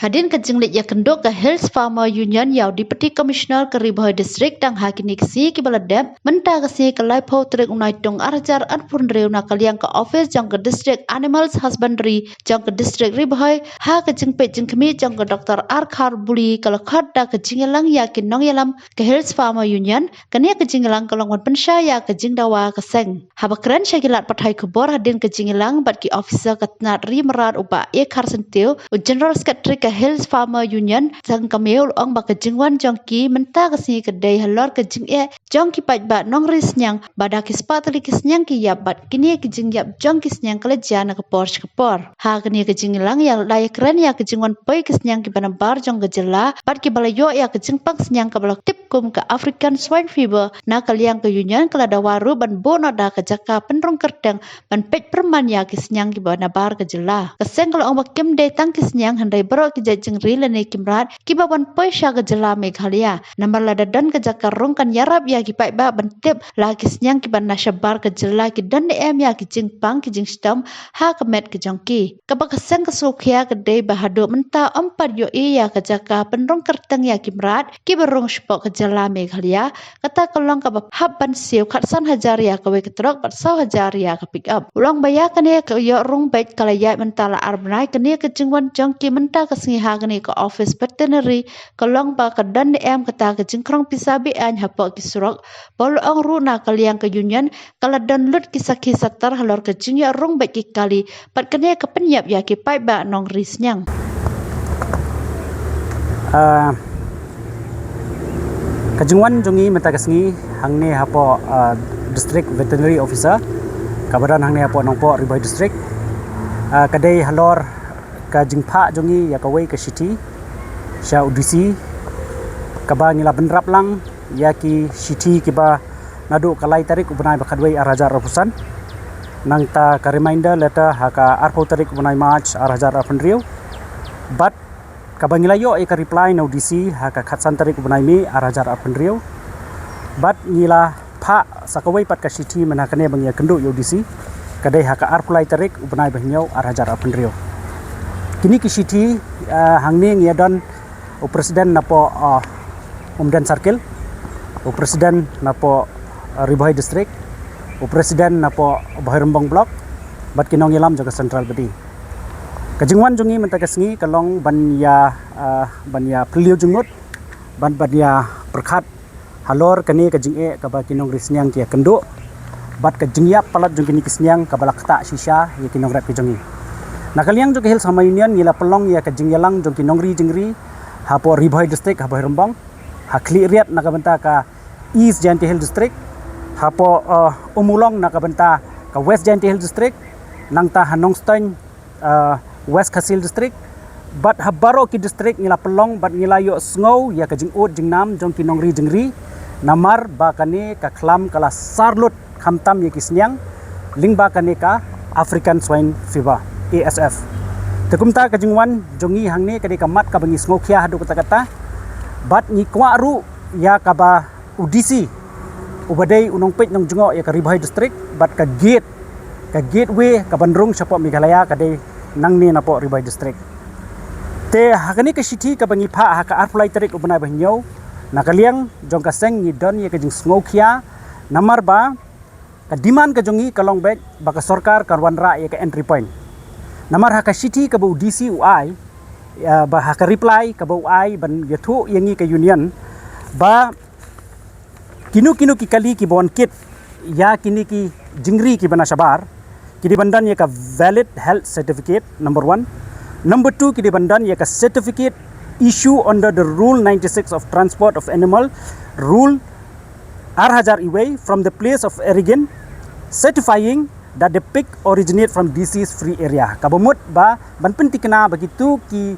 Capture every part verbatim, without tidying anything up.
Hadien ka jingleit ïakynduh ka Hills Farmer Union ïa u Deputy Commissioner ka Ri Bhoi District tang ha kine ki sngi kiba la dep, mynta ka sngi ka laiphew tarik u Naitung ar hajar arphew hynriew na ka liang ka office jong ka District Animals Husbandry jong ka District Ri Bhoi, ha ka jingpeit jingkhmih jong ka Doctor Arkhar Buli ka la khot da ka jingïalang ïa ki nongïalam ka Hills Farmer Union. Kane ka jingïalang ka long ban pynshai ïa ka jingdawa ka seng. Haba kren sha ki lad pathai khubor hadien ka jingïalang bad ki officer ka tnad ri mrad u Bah A Kharsyntiew, u General Secretary ka Hills Farmer Union, Seng Kmie, u la ong ba ka jingwan jong ki mynta ka sngi ka dei halor ka jingeh jong ki paidbah nongri sniang, ba da ki spah tylli ki sniang ki ïap bad kine ki jingïap jong ki sniang ka la jia na ka por sha ka por. Ha kane ka jingïalang ïa la ïakren ïa ka jingwan poi ki sniang kiba nabar jong ka jylla bad kiba la ïoh ïa ka jingpang sniang kaba la tip kum ka African Swine Fever, na ka liang ka Union ka la dawa ruh ban buh noh da ka jaka pynrung kyrteng ban peit pyrman ïa ki sniang kiba nabar ka jylla. Ka seng ka la ong ba kim dei tang ki sniang hynrei baroh ki jait jingri lane ki mrad kiba wan poi sha ka jylla Meghalaya. Namar lada don ka jaka rung kan ïarap ïa ki paidbah ban tip la ki sniang kiba na shabar ka jylla ki don ne em ïa ki jingpang ki jingshitom ha ka met ka jong ki. Kaba ka seng ka sngewkhia ka dei ba haduh mynta ym pat ïohi ïa ka jaka pynrung kyrteng ïa ki mrad kiba rung shapoh ka jylla Meghalaya, kata ka long kaba hap ban siew khatsan hajar ïa kawei ka trok bad saw hajar ïa ka pick up. U la ong ba ïa kane ka ïoh rung beit ka la ïaid mynta la ar bnai, kane ka jingwan jong ki mynta ka sngi ha kane ka office veterinary ka long ba ka don ne em kata ka jingkhrong pisa be-aiñ hapoh ki surok. Ba u la ong ruh na ka liang ka Union ka la don lut ki sakhi satar halor ka jingïoh rung beit ki kali bad kane ka pynïap ïa ki paidbah nongri sniang. Ah, ka jingwan jong ngi mynta ka sngi hangne hapoh, ah, District Veterinary Officer kaba don hangne hapoh Nongpoh, Ri Bhoi District, ah, ka dei halor ka jingphah jong ngi ïa kawei ka shithi sha u D C kaba ngi la bynrap lang ïa ki shithi kiba naduh ka lai tarik u bnai ba khatwei ar hajar arphew san. Nangta ka reminder letter ha ka arphew tarik u bnai March ar hajar arphew hynriew. Bad kaba ngi la ïoh ïa ka reply na u D C ha ka khatsan tarik u bnai May ar hajar arphew hynriew. Bad ngi la phah sa kawei pat ka shithi mynta kane ba ngi ïakynduh ïa u D C, ka dei ha ka arphew lai tarik u bnai ba hynñiew ar hajar arphew hynriew. Kine ki shithi, ah, hangne ngi ïa don u President napoh, ah, Umden Circle, u President napoh, ah, Ri Bhoi District, u President napoh Bhoirymbong Block, bad ki nongïalam jong ka Central Body. Ka jingwan jong ngi mynta ka sngi ka long ban ïa, ah, ban ïa phylliew jingmut, ban, ban ïa pyrkhat halor kane ka jingeh kaba ki nongri sniang ki ïakynduh bad ka jingïap palat jong kine ki sniang kaba la ktah shisha ïa ki nongrep ki jong ngi. Na ka liang jong ka Hills Farmer Union ngi la pynlong ïa ka jingïalang jong ki nongri jingri hapoh Ri Bhoi District, ha Bhoirymbong, ha Khliehriat na ka bynta ka East Jaintia Hills District, hapoh, eh, Ummulong na ka bynta ka West Jaintia Hills District, nangta ha Nongstoiñ, ah, West Khasi Hills District, bad ha baroh ki district ngi la pynlong bad ngi la ïohsngew ïa ka jingud jingnam jong ki nongri jingri, namar ba kane ka khlam ka la sar lut khamtam ïa ki sniang lyngba kane ka African Swine Fever, A S F. Te kumta ka jingwan jong ngi hangne ka dei ka mat kaba ngi sngewkhia haduh katta katta, bad ngi kwah ruh ïa kaba u D C uba dei u nongpeit nongjngoh ïa ka Ri Bhoi District bad ka gate, ka gateway kaban rung shapoh Meghalaya ka dei nangne napoh Ri Bhoi District. Te ha kane ka shithi kaba ngi phah ha ka arphew lai tarik u bnai ba hynñiew, na ka liang jong ka seng ngi don ïa ka jingsngewkhia, namar ba ka demand ka jong ngi ka long beit ba ka sorkar ka wanrah ïa ka entry point. Namar ha ka shithi kaba u D C u ai, ïa, ba ha ka reply kaba u ai ban ïathuh ïa ngi ka union, ba kino kino ki kali kiba wan kit ïa kine ki jingri kiba na shabar, ki dei ban don ïa ka valid health certificate, number one. Number two, ki dei ban don ïa ka certificate issue under the Rule ninety-six of Transport of Animal, Rule ar hajar iwei, from the place of origin, certifying that the pig originate from disease free area. Kaba mut ba ban pyntikna ba kitu ki,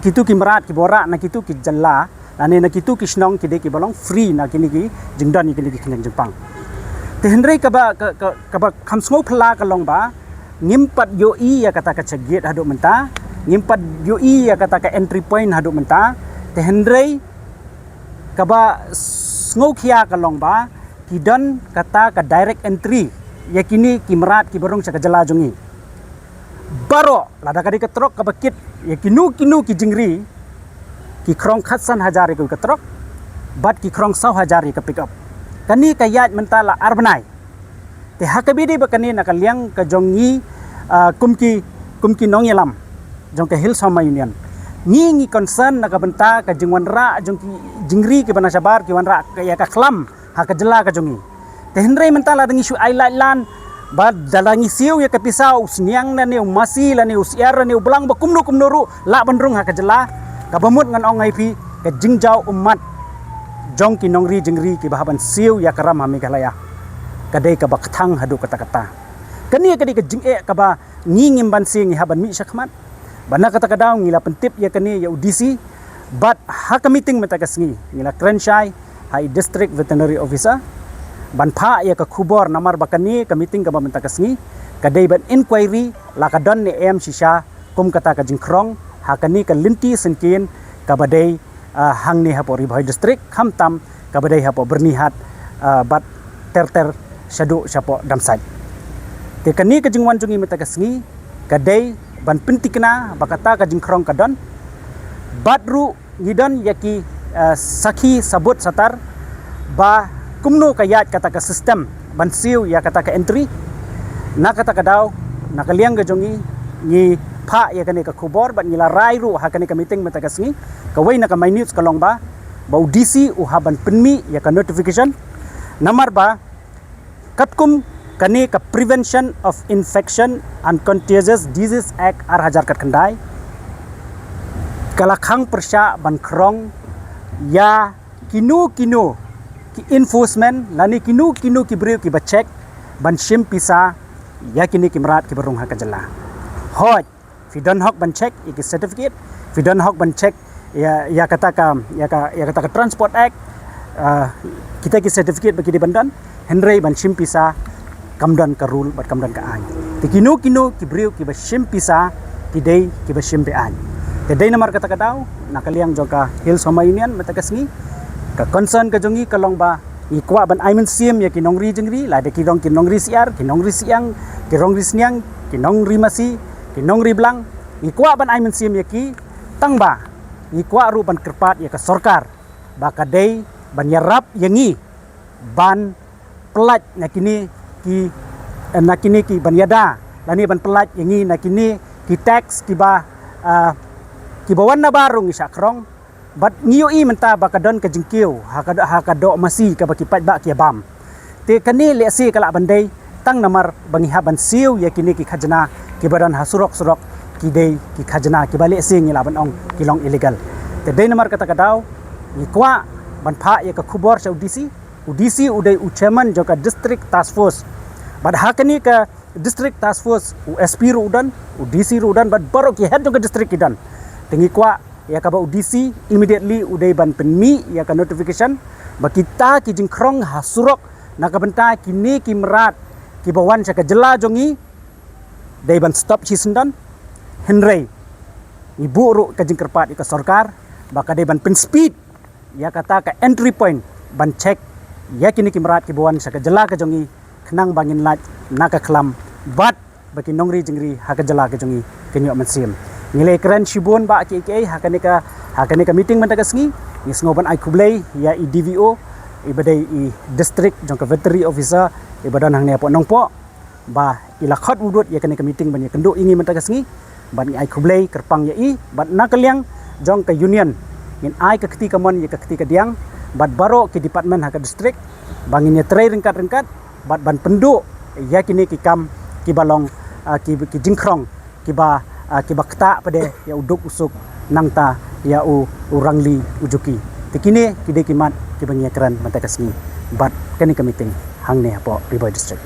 kitu ki mrad kiba rah na kitu ki jylla lane na kitu ki shnong ki dei kiba long free na kine ki jingdon ïa kine ki khñiang jingpang. Te hynrei kaba, ka, ka, kaba kham sngewphylla ka long ba ngim pat ïohi ïa kata ka check gate haduh mynta, ngim pat ïohi ïa kata ka entry point haduh mynta. Te hynrei kaba sngewkhia ka long ba ki don kata ka direct entry ïa kine ki mrad kiba rung sha ka jylla jong ngi. Baroh, lada ka dei ka trok kaba kit ïa kino kino ki jingri, ki khrong khatsan hajar ïa ka trok, bad ki khrong saw hajar ïa ka pickup. Kane ka ïaid mynta la ar bnai. Te ha kaba ïadei bad kane, na ka liang ka jong ngi, ah, kum ki, kum ki nongïalam jong ka Hill Sawma Union, ngi ngi concern na ka bynta ka jingwanrah jong ki jingri kiba na shabar, ki wanrah ïa ka khlam ha ka jylla ka jong ngi. Te hynrei mynta lada ngi shu ai lait lan, bad lada ngi siew ïa ka pisa, u sniang lane u masi lane u syiar lane u blang ba kumno kumno ruh lah ban rung ha ka jylla, kaba mut ngan ong ïa phi, ka jingjaw ummat jong ki nongri jingri kiba hap ban siew ïa ka ram ha Meghalaya, ka dei kaba kthang haduh katta katta. Kane ka dei ka jingeh kaba ngi ngim banse ngi hap ban mih shakhmat. Bad na kata ka daw ngi la pyntip ïa kane ïa u D C, bad ha ka meeting mynta ka sngi ngi la kren shai ha i District Veterinary Officer ban phah ïa ka khubor, namar ba kane ka meeting kaba mynta ka sngi ka dei ban inquiry, la ka don ne em shisha kum kata ka jingkhrong ha kane ka lynti syngkien kaba dei, ah, hangne hapoh Ri Bhoi District, khamtam kaba dei hapoh Byrnihat, ah, bad ter ter shaduh shapoh Damsait. Te kane ka jingwan jong ngi mynta ka sngi ka dei ban pyntikna ba kata ka jingkhrong ka don, bad ruh ngi don ïa ki, ah, sakhi sabut satar ba kumno ka ïaid kata ka system ban siew ïa kata ka entry. Na kata ka daw, na ka liang ka jong ngi, ngi phah ïa kane ka khubor bad ngi la rai ruh ha kane ka meeting mynta ka sngi. Kawei na ka minutes ka long ba, ba u D C u hap ban pynmih ïa ka notification, namar ba katkum kane ka Prevention of Infection and Contagious Disease Act ar hajar khatkhyndai, ka la khang pyrshah ban khrong ïa kino kino ki enforcement lane kino kino ki briew kiba check ban shim pisa ïa kine ki mrad kiba rung ha ka jylla. Hooid, phi don hok ban check ïa ki certificate, phi don hok ban check ïa, ïa kata ka, ïa ka, ïa kata ka Transport Act, ah, kita ki certificate ba ki dei ban don, hynrei ban shim pisa kam don ka rule bad kam don ka aiñ. Te kino kino ki briew kiba shim pisa ki dei kiba shim be-aiñ. Te dei namar kata ka daw, na ka liang jong ka Hill Sawma Union mynta ka sngi, ka concern ka jong ngi ka long ba ngi kwah ban ai mynsiem ïa ki nongri jingri, lada ki long ki nongri syiar, ki nongri syiang, ki nongri sniang, ki nongri masi, ki nongri blang, ngi kwah ban ai mynsiem ïa ki, tang ba ngi kwah ruh ban kyrpad ïa ka sorkar ba ka dei ban ïarap ïa ngi ban pyllait na kine ki, eh, na kine ki ban ïada lane ban pyllait ïa ngi na kine ki tax kiba, ah, kiba wan na baroh ngi shah khrong. Bad ngi ïohi mynta ba ka don ka jingkiew ha ka, ha ka doh masi kaba ki paidbah ki ïa bam. Te kane lehse ka lah ban dei tang namar ba ngi hap ban siew ïa kine ki khajna kiba don ha surok surok, ki dei ki khajna kiba lehse ngi lah ban ong ki long illegal. Te dei namar kata ka daw ngi kwah ban phah ïa ka khubor sha u D C. U D C u dei u chairman jong ka District Task Force. Bad ha kane ka District Task Force, u S P ruh u don, u D C ruh u don, bad baroh ki head jong ka district ki don. Te ngi kwah ïa kaba u D C immediately u dei ban pynmih ïa ka notification ba kita ki jingkhrong ha surok na ka bynta kine ki mrad kiba wan sha ka jylla jong ngi dei ban stop shisyndon. Hynrei ngi buh ruh ka jingkyrpad ïa ka sorkar ba ka dei ban pynspeed ïa kata ka entry point ban check ïa kine ki mrad kiba wan sha ka jylla ka jong ngi, khnang ba ngin lait na ka khlam bad ba ki nongri jingri ha ka jylla ka jong ngi kin ïoh mynsiem. Ngi la kren shibun ba ki, ki ha kane ka, ha kane ka meeting mynta ka sngi. Ngi sngew ban ai khublei ïa i D V O, iba dei i District jong ka Veterinary Officer, iba don hangne hapoh Nongpoh, ba i la khot wudud ïa kane ka meeting ban ïakynduh ïa ngi mynta ka sngi. Bad ngi ai khublei kyrpang ïa i, bad na ka liang jong ka union ngin ai ka kti kamon ïa ka kti kadiang bad baroh ki department ha ka district ba ngin ïatrei ryngkat ryngkat bad ban pynduh ïa kine ki kam kiba long, ah, ki, ki jingkhrong kiba, ah, kiba ktah pat ïa u duk u suk, nangta ïa u, u rangli u juki. Te kine ki dei ki mat kiba ngi ïakren mynta ka sngi bad kane ka meeting hangne hapoh Ri Bhoi District.